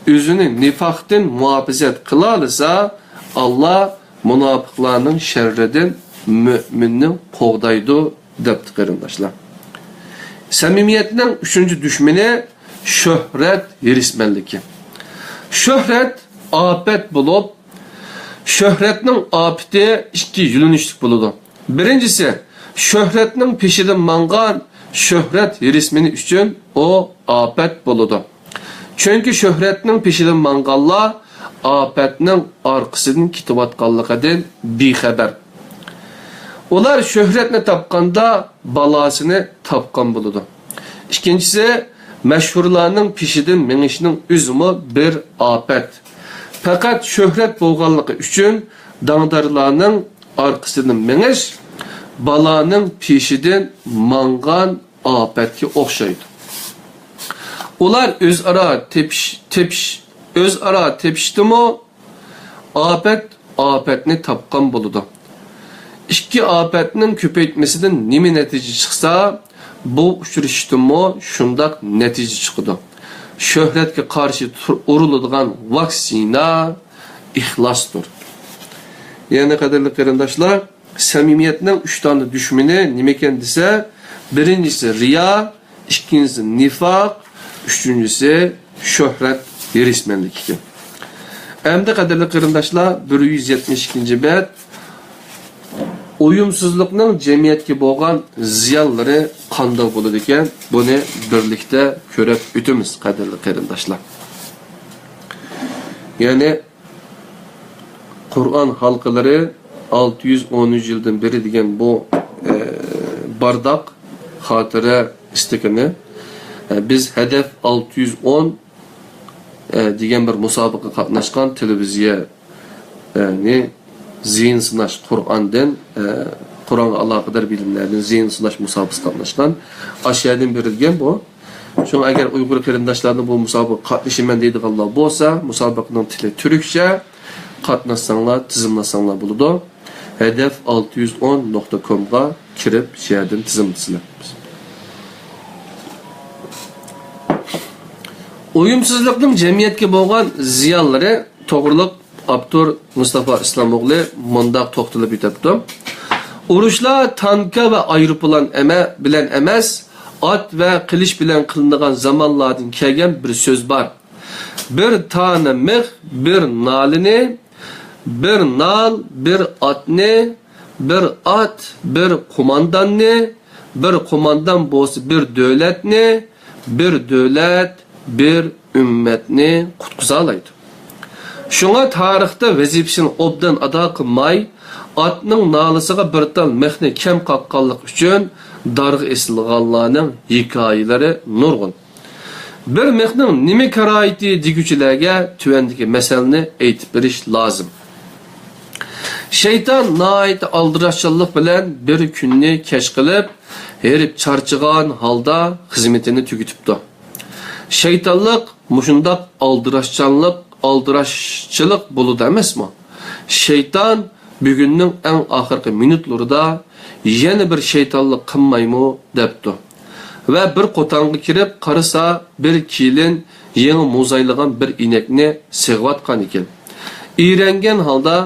ئۆزىنى نىفاقتىن مۇھاپىزەت قىلالىسا، ئاللا مۇناپىقلارنىڭ شەررىدىن مۆمىننى قوغدايدۇ، دەپتۇ قېرىنداشلار. سەمىمىيەتنىڭ ئۈچىنچى دۈشمىنى شۆھرەت ھېرىسمەنلىكى. شۆھرەت ئاپەت بولۇپ، شۆھرەتنىڭ ئاپىتى ئىككى يۆنىلىشلىك بولىدۇ. بىرىنچىسى، شۆھرەتنىڭ پېشىدىن ماڭغان شۆھرەت ھېرىسمېنى ئۈچۈن ئۇ ئاپەت بولىدۇ. چۈنكى شۆھرەتنىڭ پېشىدىن ماڭغانلار ئاپەتنىڭ ئارقىسىدىن كېتىۋاتقانلىقىدىن بىخەۋەر. ئۇلار شۆھرەتنى تاپقاندا بالاسىنى تاپقان بولىدۇ. ئىككىنچىسى، مەشھۇرلارنىڭ پېشىدىن مېڭىشنىڭ ئۆزىمۇ بىر ئاپەت. پەقەت شۆھرەت بولغانلىقى ئۈچۈن داڭدارلارنىڭ ئارقىسىدىن مېڭىش بالانىڭ پېشىدىن ماڭغان ئاپەتكە ئوخشايدۇ. ئۇلار ئۆزئارا تېپىش، تېپىش، ئۆزئارا تېپىشتىمۇ ئاپەت ئاپەتنى تاپقان بولىدۇ. ئىككى ئاپەتنىڭ كۆپەيتمىسىدىن نېمە نەتىجە چىقسا، بۇ ئۇچرىشىشتىنمۇ شۇنداق نەتىجە چىقىدۇ. شۆھرەتكە قارشى تۇر-، ئۇرۇلىدىغان ۋاكسىنا ئىخلاستۇر. يەنى، قەدىرلىك قېرىنداشلار، سەمىمىيەتنىڭ ئۈچ دانە دۈشمىنى نېمىكەن دېسە، بىرىنچىسى رىيا، ئىككىنچىسى نىفاق، ئۈچىنچىسى شۆھرەت ھېرىسمەنلىكى ئىكەن. ئەمدى، قەدىرلىك قېرىنداشلار، بىر يۈز يەتمىش ئىككىنچى بەت، ئۇيۇمسىزلىقنىڭ جەمئىيەتكە بولغان زىيانلىرى قانداق بولىدىكەن، بۇنى بىرلىكتە كۆرۈپ ئۆتىمىز، قەدىرلىك قېرىنداشلار. يەنى، قۇرئان ھالقىلىرى ئالتە يۈز ئون يىلدىن بېرى دېگەن بۇ، ئە، بارداق خاتىرە ئىستىكىنى، ئە، بىز ھەدەپ ئالتە يۈز ئون، ئە، دېگەن بىر مۇسابىقىگە قاتناشقان تېلېۋىزىيە، ئە، نى زېھىن سىناش قۇرئاندىن، ئە، قۇرئانغا ئالاقىدار بىلىملەردىن زېھىن سىناش مۇسابىقىسىگە قاتناشقان. ئاشۇ يەردىن بېرىلگەن بۇ. شۇڭا ئەگەر ئۇيغۇر قېرىنداشلارنىڭ بۇ مۇسابىقىگە قاتنىشىمەن دەيدىغانلار بولسا، مۇسابىقىنىڭ تىلى تۈركچە، قاتناشساڭلار، تىزىملىسەڭلار بولىدۇ. ھەدەپ ئالتە يۈز ئون نۇقتا كومغا كىرىپ، شۇ يەردىن تىزىملىسىلەر. ئۇيۇمسىزلىقنىڭ جەمئىيەتكە بولغان زىيانلىرى توغرىلىق ئاپتور مۇستافا ئىسلام ئوغلى مۇنداق توختىلىپ ئۆتەپتۇ: ئۇرۇشلار تانكا ۋە ئايروپىلان ئەمە-، بىلەن ئەمەس، ئات ۋە قىلىچ بىلەن قىلىنىدىغان زامانلاردىن كەلگەن بىر سۆز بار. بىر تانە مىخ، بىر نالىنى، بىر نال، بىر ئاتنى، بىر ئات، بىر قومانداننى، بىر قوماندان بولسا بىر دۆلەتنى، بىر دۆلەت، بىر ئۈممەتنى قۇتقۇزالايدۇ. شۇڭا تارىختا ۋەزىپىسىنى ئوبدان ئادا قىلماي، ئاتنىڭ نالىسىغا بىر تال مىخنى كەم قاققانلىقى ئۈچۈن دارغا ئېسىلغانلارنىڭ ھېكايىلىرى نۇرغۇن. بىر مىخنىڭ نېمە كارايتى دېگۈچىلەرگە تۆۋەندىكى مەسەلنى ئېيتىپ بېرىش لازىم. شەيتان ناھايىتى ئالدىراشچانلىق بىلەن بىر كۈننى كەچ قىلىپ، ھېرىپ چارچىغان ھالدا خىزمىتىنى تۈگىتىپتۇ. شەيتانلىق مۇشۇنداق ئالدىراشچانلىق، ئالدىراشچىلىق بولىدۇ ئەمەسمۇ؟ شەيتان بۈگۈننىڭ ئەڭ ئاخىرقى مىنۇتلىرىدا يەنە بىر شەيتانلىق قىلمايمۇ دەپتۇ. ۋە بىر قوتانغا كىرىپ قارىسا، بىر كېلىن يېڭى موزايلىغان بىر ئىنەكنى سېغىۋاتقان ئىكەن. ئىرەنگەن ھالدا،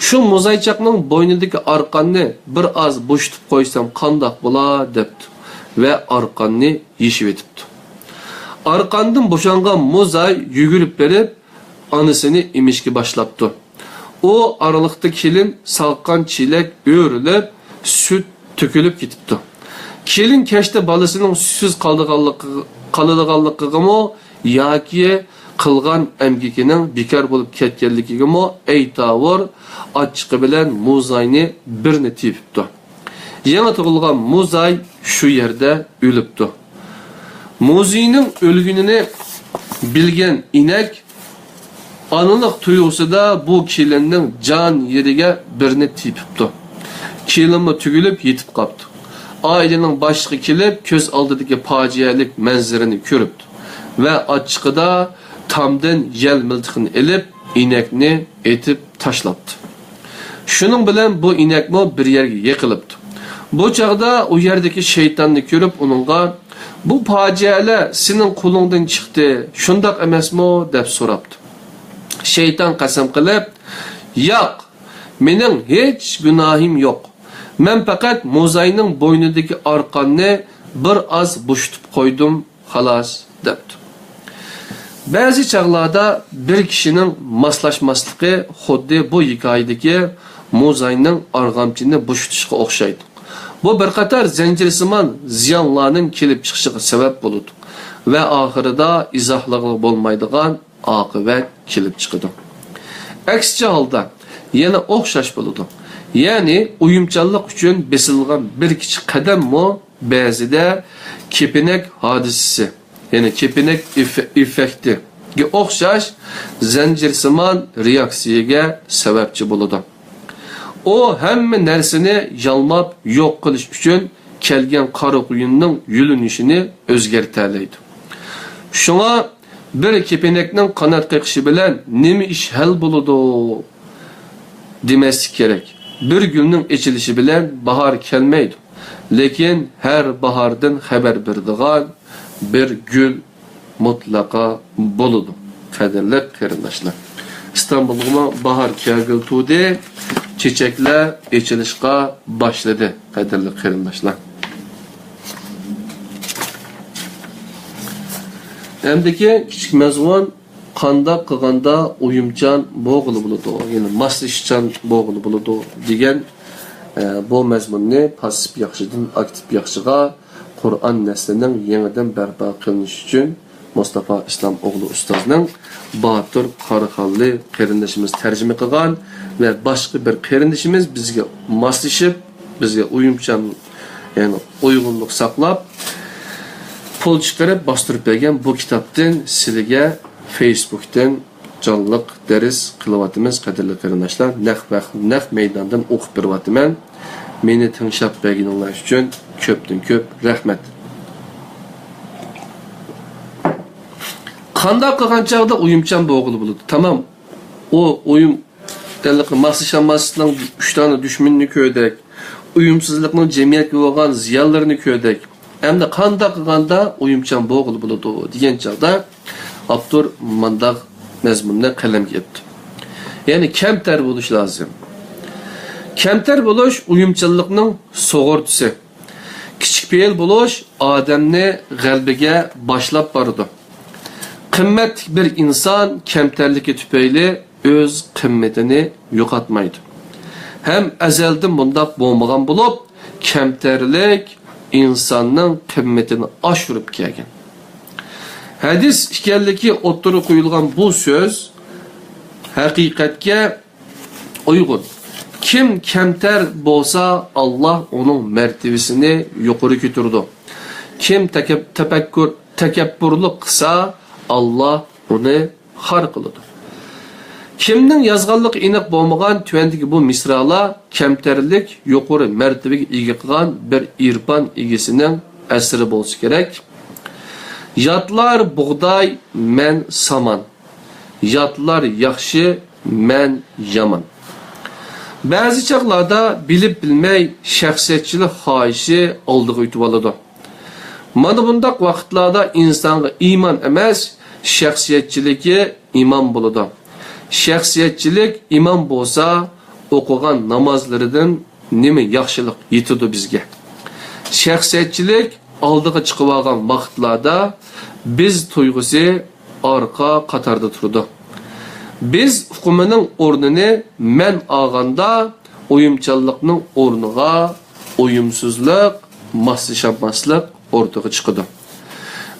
شۇ موزايچاقنىڭ بوينىدىكى ئارقاننى بىر ئاز بوشىتىپ قويسام قانداق بولا؟ دەپتۇ ۋە ئارقاننى يېشىۋېتىپتۇ. ئارقاندىن بوشانغان موزاي يۈگۈرۈپ بېرىپ، ئانىسىنى ئېمىشكە باشلاپتۇ. ئۇ ئارىلىقتا كېلىن ساغقان چېلەك ئۆرۈلۈپ، سۈت تۆكۈلۈپ كېتىپتۇ. كېلىن كەچتە بالىسىنىڭ سۈتسىز قالىدىغانلىقى-، قالىدىغانلىقىغىمۇ ياكى قىلغان ئەمگىكىنىڭ بىكار بولۇپ كەتكەنلىكىگىمۇ ئەيتاۋۇر، ئاچچىقى بىلەن موزاينى بىرنى تېپىپتۇ. يېڭى تۇغۇلغان موزاي شۇ يەردە ئۆلۈپتۇ. موزىينىڭ ئۆلگىنىنى بىلگەن ئىنەك ئانىلىق تۇيغۇسىدا بۇ كېلىننىڭ جان يېرىگە بىرنى تېپىپتۇ. كېلىنمۇ تۈگۈلۈپ يېتىپ قاپتۇ. ئائىلىنىڭ باشلىقى كېلىپ، كۆز ئالدىدىكى پاجىئەلىك مەنزىرىنى كۆرۈپتۇ ۋە ئاچچىقىدا تامدىن يەل مىلتىقىنى ئېلىپ، ئىنەكنى ئېتىپ تاشلاپتۇ. شۇنىڭ بىلەن بۇ ئىنەكمۇ بىر يەرگە يىقىلىپتۇ. بۇ چاغدا ئۇ يەردىكى شەيتاننى كۆرۈپ ئۇنىڭغا، «بۇ پاجىئەلەر سېنىڭ قولۇڭدىن چىقتى، شۇنداق ئەمەسمۇ؟» دەپ سوراپتۇ. شەيتان قەسەم قىلىپ، «ياق، مېنىڭ ھېچ گۇناھىم يوق. مەن پەقەت موزاينىڭ بوينىدىكى ئارقاننى بىر ئاز بوشىتىپ قويدۇم، خالاس» دەپتۇ. بەزى چاغلاردا بىر كىشىنىڭ ماسلاشماسلىقى خۇددى بۇ ھېكايىدىكى موزاينىڭ ئارغامچىنى بوشىتىشقا ئوخشايدۇ. بۇ بىر قاتار زەنجىرسىمان زىيانلارنىڭ كېلىپ چىقىشىغا سەۋەب بولىدۇ ۋە ئاخىرىدا ئىزاھلىغىلى بولمايدىغان ئاقىۋەت كېلىپ چىقىدۇ. ئەكسىچە ھالدا يەنە ئوخشاش بولىدۇ. يەنى ئويۇمچانلىق ئۈچۈن بېسىلغان بىر كىچىك قەدەممۇ بەزىدە كېپىنەك ھادىسىسى، يەنى كېپىنەك ئېف-، ئېففېكتىگە ئوخشاش زەنجىرسىمان رېئاكسىيەگە سەۋەبچى بولىدۇ. ئۇ ھەممە نەرسىنى يالماپ يوق قىلىش ئۈچۈن كەلگەن قارا قۇيۇننىڭ يۆلىنىشىنى ئۆزگەرتەلەيدۇ. شۇڭا بىر كېپىنەكنىڭ قانات قېقىشى بىلەن نېمە ئىش ھەل بولىدۇ دېمەسلىك كېرەك. بىر گۈلنىڭ ئېچىلىشى بىلەن باھار كەلمەيدۇ. لېكىن ھەر باھاردىن خەۋەر بېرىدىغان بىر گۈل مۇتلەقا بولىدۇ، قەدىرلىك قېرىنداشلار. ئىستانبۇلغىمۇ باھار كەلگىلى تۇردى، چېچەكلەر ئېچىلىشقا باشلىدى، قەدىرلىك قېرىنداشلار. ئەمدىكى كىچىك مەزمۇن، قانداق قىلغاندا ئويۇمچان بولغىلى بولىدۇ، يەنى ماسلىشىشچان بولغىلى بولىدۇ دېگەن، ئە، بۇ مەزمۇننى پاسسىپ ياخشىدىن ئاكتىپ ياخشىغا، قۇرئان نەسلىنىڭ يېڭىدىن بەرپا قىلىنىشى ئۈچۈن مۇستافا ئىسلام ئوغلى ئۇستازنىڭ باتۇر قاراخانلى قېرىندىشىمىز تەرجىمە قىلغان ۋە باشقا بىر قېرىندىشىمىز بىزگە ماسلىشىپ، بىزگە ئويۇمچان، يەنى ئۇيغۇنلۇق ساقلاپ، پۇل چىقىرىپ باستۇرۇپ بەرگەن بۇ كىتابتىن سىلىگە فېيسبۇكتىن جانلىق دەرس قىلىۋاتىمىز، قەدىرلىك قېرىنداشلار. نەق ۋەق-، نەق مەيداندىن ئوقۇپ بېرىۋاتىمەن. مېنى تىڭشاپ بەرگىنىڭلار ئۈچۈن كۆپتىن كۆپ رەھمەت. قانداق قىلغان چاغدا ئويۇمچان بولغىلى بولىدۇ؟ تامام. ئۇ ئويۇم-، ماسلىشالماسلىقنىڭ ئۈچ دانە دۈشمىنىنى كۆردۇق. ئويۇمسىزلىقنىڭ جەمئىيەتكە بولغان زىيانلىرىنى كۆردۇق. ئەمدى قانداق قىلغاندا ئويۇمچان بولغىلى بولىدۇ دېگەن چاغدا ئاپتور مانداق مەزمۇننى قەلەمگە ئېلىپتۇ. يەنى كەمتەر بولۇش لازىم. كەمتەر بولۇش ئويۇمچانلىقنىڭ سۇغۇرتىسى. كىچىك پېئىل بولۇش ئادەمنى غەلىبىگە باشلاپ بارىدۇ. قىممەتلىك بىر ئىنسان كەمتەرلىكى تۈپەيلى ئۆز قىممىتىنى يوقاتمايدۇ. ھەم ئەزەلدىن بۇنداق بولمىغان بولۇپ، كەمتەرلىك ئىنساننىڭ قىممىتىنى ئاشۇرۇپ كەلگەن. ھەدىس ئىكەنلىكى ئوتتۇرىغا قويۇلغان بۇ سۆز ھەقىقەتكە ئۇيغۇن. كىم كەمتەر بولسا، ئاللاھ ئۇنىڭ مەرتىۋىسىنى يۇقىرى كۆتۈرىدۇ. كىم تەكەپ-، تەپەككۇر، تەكەببۇرلۇق قىلسا، ئاللاھ ئۇنى خار قىلىدۇ. كىمنىڭ يازغانلىقى ئېنىق بولمىغان تۆۋەندىكى بۇ مىسرالار كەمتەرلىك يۇقىرى مەرتىۋىگە ئىگە قىلغان بىر ئېرپان ئىگىسىنىڭ ئەسىرى بولسا كېرەك. ياتلار بۇغداي، مەن سامان. ياتلار ياخشى، مەن يامان. بەزى چاغلاردا بىلىپ بىلمەي شەخسىيەتچىلىك خاھىشى ئالدىغا ئۆتۈۋالىدۇ. مانا بۇنداق ۋاقىتلاردا ئىنسانغا ئىمان ئەمەس، شەخسىيەتچىلىكى ئىمام بولىدۇ. شەخسىيەتچىلىك ئىمام بولسا، ئوقۇغان نامازلىرىدىن نېمە ياخشىلىق يېتىدۇ بىزگە؟ شەخسىيەتچىلىك ئالدىغا چىقىۋالغان ۋاقىتلاردا بىز تۇيغۇسى ئارقا قاتاردا تۇرىدۇ. بىز ئۇقۇمىنىڭ ئورنىنى مەن ئالغاندا، ئويۇمچانلىقنىڭ ئورنىغا ئويۇمسىزلىق، ماسلىشالماسلىق ئوتتۇرىغا چىقىدۇ.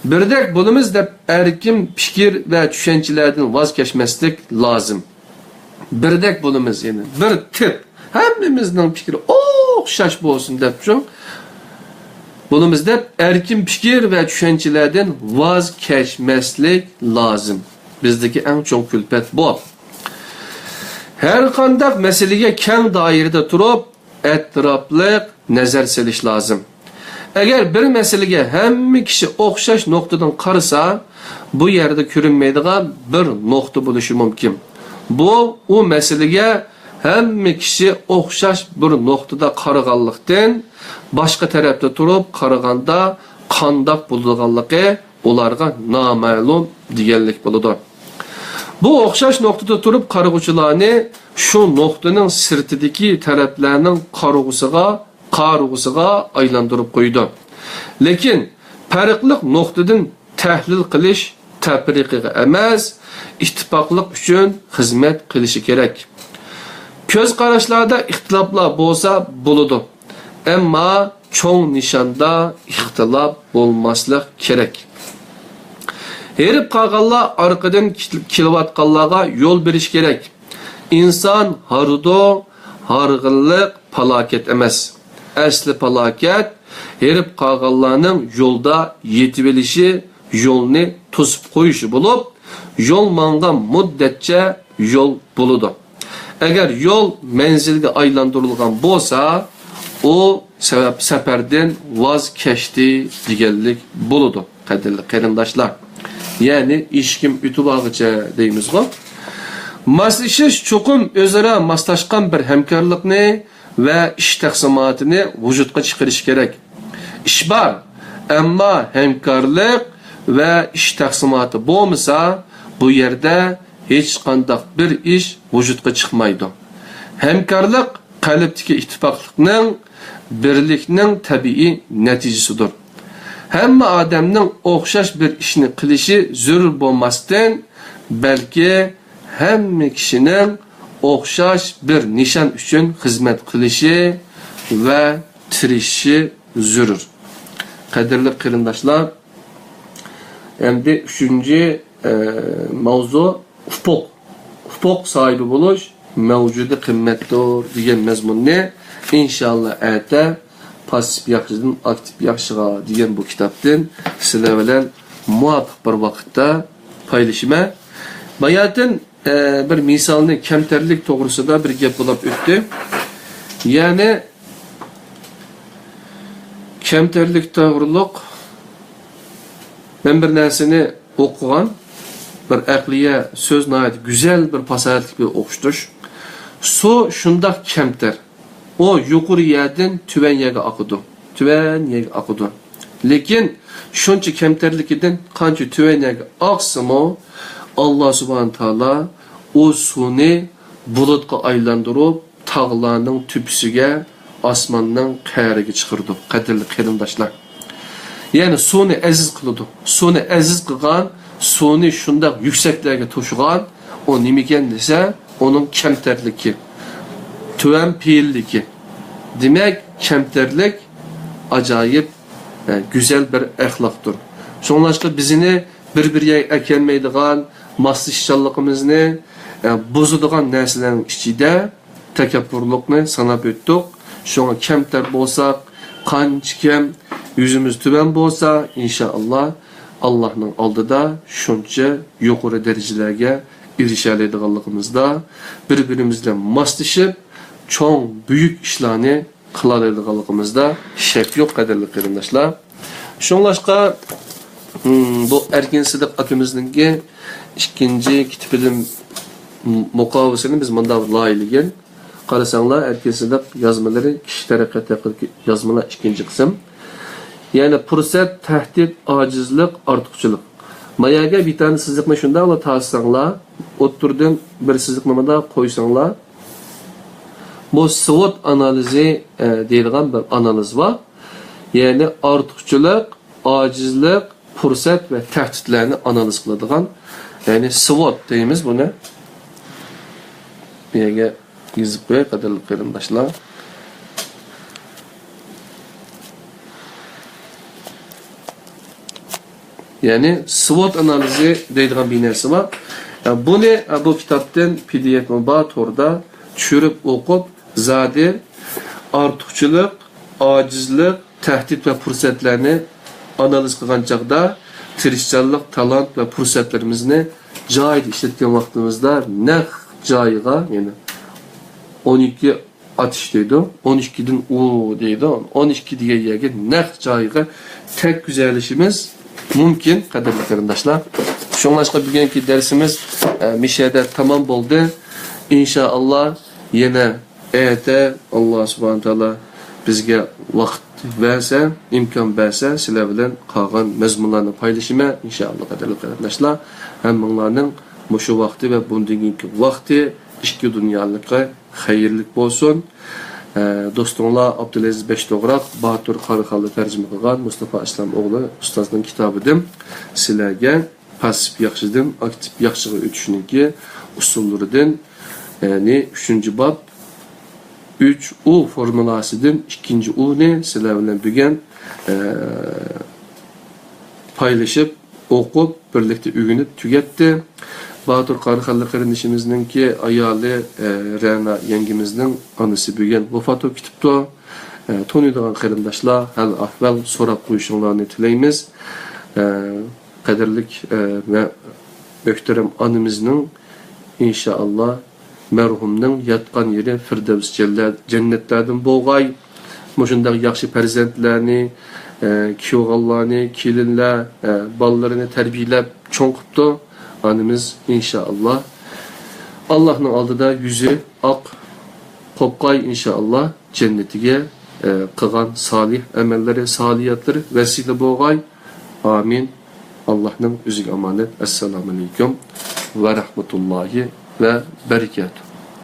بىردەك بولىمىز دەپ ئەركىن پىكىر ۋە چۈشەنچىلەردىن ۋاز كەچمەسلىك لازىم. بىردەك بولىمىز، يەنى بىر تىپ، ھەممىمىزنىڭ پىكرى ئوخشاش بولسۇن دەپ شۇ بولىمىز دەپ ئەركىن پىكىر ۋە چۈشەنچىلەردىن ۋاز كەچمەسلىك لازىم. بىزدىكى ئەڭ چوڭ كۈلپەت بۇ. ھەر قانداق مەسىلىگە كەڭ دائىرىدە تۇرۇپ، ئەتراپلىق نەزەر سېلىش لازىم. ئەگەر بىر مەسىلىگە ھەممە كىشى ئوخشاش نۇقتىدىن قارىسا، بۇ يەردە كۆرۈنمەيدىغان بىر نۇقتا بولۇشى مۇمكىن. بۇ ئۇ مەسىلىگە ھەممە كىشى ئوخشاش بىر نۇقتىدا قارىغانلىقتىن، باشقا تەرەپتە تۇرۇپ قارىغاندا قانداق بولىدىغانلىقى ئۇلارغا نامەلۇم دېگەنلىك بولىدۇ. بۇ ئوخشاش نۇقتىدا تۇرۇپ قارىغۇچىلارنى شۇ نۇقتىنىڭ سىرتىدىكى تەرەپلەرنىڭ قارىغۇسىغا، قارىغۇسىغا ئايلاندۇرۇپ قويىدۇ. لېكىن پەرقلىق نۇقتىدىن تەھلىل قىلىش تەپرىقىگە ئەمەس، ئىتتىپاقلىق ئۈچۈن خىزمەت قىلىشى كېرەك. كۆز قاراشلاردا ئىختىلاپلار بولسا بولىدۇ، ئەمما چوڭ نىشاندا ئىختىلاپ بولماسلىق كېرەك. ھېرىپ قالغانلار ئارقىدىن كېلىۋاتقانلارغا يول بېرىش كېرەك. ئىنسان ھارىدۇ، ھارغىنلىق پالاكەت ئەمەس. ئەسلى پالاكەت ھېرىپ قالغانلارنىڭ يولدا يېتىۋېلىشى، يولنى توسۇپ قويۇشى بولۇپ، يول ماڭغان مۇددەتچە يول بولىدۇ. ئەگەر يول مەنزىلگە ئايلاندۇرۇلغان بولسا، ئۇ سەۋەب سەپەردىن ۋاز كەچتى دېگەنلىك بولىدۇ، قەدىرلىك قېرىنداشلار. يەنى ئېشىكىم ئۆتۈۋالغۇچە دەيمىزغۇ. ماسلىشىش چوقۇم ئۆزئارا ماسلاشقان بىر ھەمكارلىقنى ۋە ئىش تەقسىماتىنى ۋۇجۇدقا چىقىرىش كېرەك. ئىش بار، ئەمما ھەمكارلىق ۋە ئىش تەقسىماتى بولمىسا، بۇ يەردە ھېچقانداق بىر ئىش ۋۇجۇدقا چىقمايدۇ. ھەمكارلىق قەلبتىكى ئىتتىپاقلىقنىڭ، بىرلىكنىڭ تەبىئىي نەتىجىسىدۇر. ھەممە ئادەمنىڭ ئوخشاش بىر ئىشنى قىلىشى زۆرۈر بولماستىن، بەلكى ھەممە كىشىنىڭ ئوخشاش بىر نىشان ئۈچۈن خىزمەت قىلىشى ۋە تىرىشىشى زۆرۈر. قەدىرلىك قېرىنداشلار، ئەمدى ئۈچىنچى، ئە، ماۋزۇ ئۇپۇق. ئۇپۇق ساھىبى بولۇش مەۋجۇدىي قىممەتتۇر دېگەن مەزمۇننى ئىنشاللا ئەتە پاسسىپ ياخشىدىن ئاكتىپ ياخشىغا دېگەن بۇ كىتابتىن سىلەر بىلەن مۇۋاپىق بىر ۋاقىتتا پايلىشىمەن. باياتىن، ئە، بىر مىسالنى كەمتەرلىك توغرىسىدا بىر گەپ بولۇپ ئۆتتى. يەنى كەمتەرلىك توغرۇلۇق مەن بىر نەرسىنى ئوقۇغان، بىر ئەقلىيە سۆز، ناھايىتى گۈزەل، بىر پاساھەتلىك بىر ئوخشىتىش. سۇ شۇنداق كەمتەر، ئۇ يۇقىرى يەردىن تۆۋەن يەرگە ئاقىدۇ، تۆۋەن يەرگە ئاقىدۇ. لېكىن شۇنچە كەمتەرلىكىدىن قانچە تۆۋەن يەرگە ئاقسىمۇ، ئاللا سۇبھانە تائالا ئۇ سۇنى بۇلۇتقا ئايلاندۇرۇپ، تاغلارنىڭ تۆپىسىگە، ئاسماننىڭ قەرىگە چىقىرىدۇ، قەدىرلىك قېرىنداشلار. يەنى سۇنى ئەزىز قىلىدۇ. سۇنى ئەزىز قىلغان، سۇنى شۇنداق يۈكسەكلەرگە توشۇغان، ئۇ نېمىكەن دېسە، ئۇنىڭ كەمتەرلىكى، تۆۋەن پېئىللىكى. دېمەك، كەمتەرلىك ئاجايىپ، ئە، گۈزەل بىر ئەخلاقتۇر. شۇڭلاشقا بىزنى بىر-بىرىگە ئەكەلمەيدىغان، ماسلىشىشچانلىقىمىزنى، ئە، بۇزىدىغان نەرسىلەرنىڭ ئىچىدە تەكەببۇرلۇقنى ساناپ ئۆتتۇق. شۇڭا كەمتەر بولساق، قانچىكەم يۈزىمىز تۆۋەن بولسا، ئىنشائاللا، ئاللاھنىڭ ئالدىدا شۇنچە يۇقىرى دەرىجىلەرگە ئېرىشەلەيدىغانلىقىمىزدا، بىر-بىرىمىز بىلەن ماسلىشىپ، چوڭ، بۈيۈك ئىشلارنى قىلالايدىغانلىقىمىزدا شەك يوق، قەدىرلىك قېرىنداشلار. شۇڭلاشقا، م، بۇ ئەركىن سىدىق ئاكىمىزنىڭكى ئىككىنچى كىتابىدىن مۇقاۋىسىنى بىز مۇنداق لايىھىلىگەن. قارىساڭلار، ئەركىن سىدىق يازمىلىرى، كىشى تەرەققىياتى ھەققىدىكى يازمىلار، ئىككىنچى قىسىم. يەنى پۇرسەت، تەھدىت، ئاجىزلىق، ئارتۇقچىلىق. ما يەرگە بىر دانە سىزىقنى شۇنداقلا تارتساڭلار، ئوتتۇرىدىن بىر سىزىقنى مۇنداق قويساڭلار، بۇ سۋوت ئانالىزى، ئە، دەيدىغان بىر ئانالىز بار. يەنى ئارتۇقچىلىق، ئاجىزلىق، پۇرسەت ۋە تەھدىتلەرنى ئانالىز قىلىدىغان، يەنى سۋوت دەيمىز بۇنى. بۇ يەرگە يېزىپ قوياي، قەدىرلىك قېرىنداشلار. يەنى سۋوت ئانالىزى دەيدىغان بىر نەرسە بار. بۇنى بۇ كىتابتىن پى دى ئېف مۇ بار، توردا چۈشۈرۈپ ئوقۇپ، زادى ئارتۇقچىلىق، ئاجىزلىق، تەھدىت ۋە پۇرسەتلەرنى ئانالىز قىلغان چاغدا، تىرىشچانلىق، تالانت ۋە پۇرسەتلىرىمىزنى جايىدا ئىشلەتكەن ۋاقتىمىزدا نەق جايىغا، يەنى ئون ئىككى ئاتۇش دەيدۇ، ئون ئىككىدىن ئۇ دەيدۇ، ئون ئىككى دېگەن يەرگە نەق جايىغا تەگكۈزەلىشىمىز مۇمكىن، قەدىرلىك قېرىنداشلار. شۇڭلاشقا بۈگۈنكى دەرسىمىز، ئە، مىشەدە تامام بولدى. ئىنشائاللا، يەنە ئەتە ئاللا سۇبھانە تائالا بىزگە ۋاقىت بەرسە، ئىمكان بەرسە، سىلەر بىلەن قالغان مەزمۇنلارنى پايلىشىمەن، ئىنشائاللا، قەدىرلىك قېرىنداشلار. ھەممىڭلارنىڭ مۇشۇ ۋاقتى ۋە بۇندىن كېيىنكى ۋاقتى ئىككى دۇنيالىققا خەيرلىك بولسۇن. ئە، دوستۇڭلار ئابدۇلئەزىز بەشتوغراق، باتۇر قاراخانلار تەرجىمە قىلغان مۇستافا ئىسلام ئوغلى ئۇستازنىڭ كىتابىدىن سىلەرگە پاسسىپ ياخشىدىن ئاكتىپ ياخشىغا ئۆتۈشنىڭكى ئۇسۇللىرىدىن، يەنى ئۈچىنچى باب، ئۈچ ئۇ فورمۇلاسىدىن ئىككىنچى ئۇنى سىلەر بىلەن بۈگۈن، ئە، پايلىشىپ، ئوقۇپ، بىرلىكتە ئۆگىنىپ تۈگەتتى. باتۇر قاراخانلىق قېرىندىشىمىزنىڭكى ئايالى، ئە، رەنا يەڭگىمىزنىڭ ئانىسى بۈگۈن ۋاپات بولۇپ كېتىپتۇ. ئە، تونۇيدىغان قېرىنداشلار ھال-ئەھۋال سوراپ قويۇشۇڭلارنى تىلەيمىز. ئە، قەدىرلىك، ئە، ۋە مۆھتەرەم ئانىمىزنىڭ، ئىنشائاللا، مەرھۇمنىڭ ياتقان يېرى فىردەۋس جەننەتلەردىن بولغاي. مۇشۇنداق ياخشى پەرزەنتلەرنى، ئە، كۈيئوغۇللارنى، كېلىنلەر، ئە، بالىلىرىنى تەربىيەلەپ چوڭ قىپتۇ ئانىمىز، ئىنشائاللا. ئاللانىڭ ئالدىدا يۈزى ئاق قوپقاي، ئىنشائاللا، جەننىتىگە، ئە، قىلغان سالىھ ئەمەللىرى، سالىھاتلىرى ۋەسىلە بولغاي. ئامىن. ئاللانىڭ ئۆزىگە ئامانەت. ئەسسالامۇئەلەيكۇم ۋە رەھمەتۇللاھى ۋە بەرىكاتۇھ.